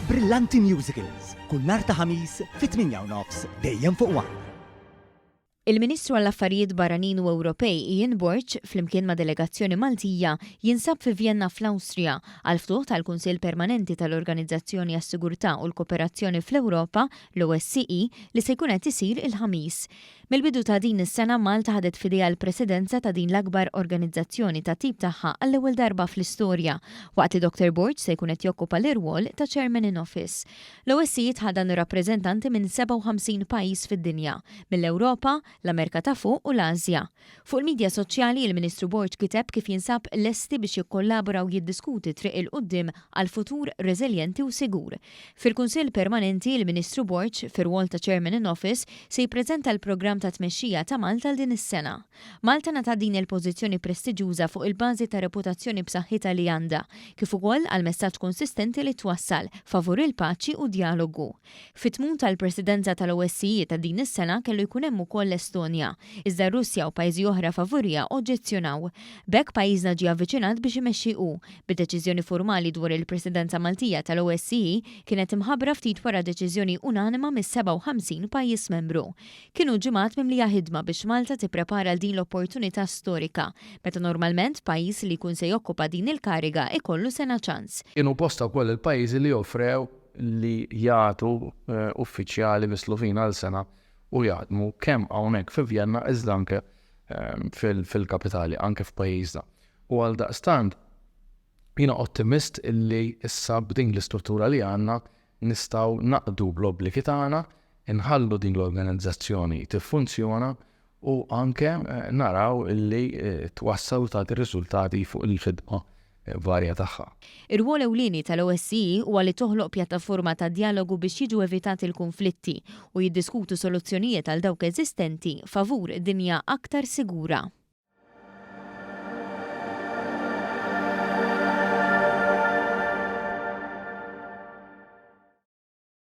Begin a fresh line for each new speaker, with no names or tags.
Brillanti Musicals, kull nhar ta' Ħamis fit-8 u nofs dejjem fuq One.
Il-Ministru għall-Affarijiet Barranin u Ewropej Ian Borg, flimkien ma' delegazzjoni Maltija, jinsab fi Vjenna fl-Awstrija għall-ftuħ tal-Kunsill Permanenti tal-Organizzazzjoni għas-Sigurtà u l-Kooperazzjoni fl-Ewropa, l-OSCE, li se jkun qed isir il-Ħamis. Mill-bidu ta' din is-sena Malta ħadet f'idejha l-Presidenza ta' din l-akbar organizzazzjoni tat-tip tagħha għall-ewwel darba fl-istorja, waqt li Dr Borg se jkun qed jokkupa l-irwol ta' Chairman in Office. L-OSCE tħaddan rappreżentanti minn 57 pajjiż fid-dinja, mill-Ewropa, l-Amerka ta' Fuq u l-Asja. Fuq il-midja soċjali, il-Ministru Borg kiteb kif jinsab lesti biex jikkollabora u jiddiskuti triq 'il quddiem għal futur reżiljenti u sigur. Fil-Kunsill Permanenti, il-Ministru Borg, fir-rwol ta' Chairman in Office, se jippreżenta l-programm ta' tmexxija ta' Malta għal din is-sena. Malta ngħatat din il-pożizzjoni prestiġjuża fuq il-bażi tar-reputazzjoni b'saħħitha li għandha, kif ukoll għall-messaġġ konsistenti li twassal favur il-paċi u d-djalogu. Fit-tmun tal-Presidenza tal-OSCE ta' din is-sena kellu jkun hemm ukoll l-Estonja, iżda r-Russja u pajjiżi oħra favuriha oġġezzjonaw. B'hekk pajjiżna ġie avviċinat biex imexxi hu, bid-deċiżjoni formali dwar il-Presidenza Maltija tal-OSCE kienet imħabbra ftit wara deċiżjoni unanima mis-57 pajjiż membru. Kienu ġimgħat mimlija ħidma biex Malta tipprepara għal din l-opportunità storika, meta normalment pajjiż li jkun se jokkupa din il-kariga ikollu sena ċans.
Kienu bosta wkoll il-pajjiżi li offrew li jagħtu uffiċjali mislufin għal sena u jaħdmu kemm hawnhekk fi Vjenna iżda anke fil-kapitali, anke f'pajjiżna. U għaldaqstant jiena ottimist illi issa b'din l-istruttura li għandna nistgħu naqdu l-obbligi tagħna, inħallu din l-organizzazzjoni tiffunzjona u anke naraw illi twassal u tagħti riżultati fuq il-ħidma varja tagħha.
Ir-rwol ewlieni tal-OSCE huwa li toħloq pjattaforma ta' djalogu biex jiġu evitati l-kunflitti u jiddiskutu soluzzjonijiet għal dawk eżistenti favur dinja aktar sigura.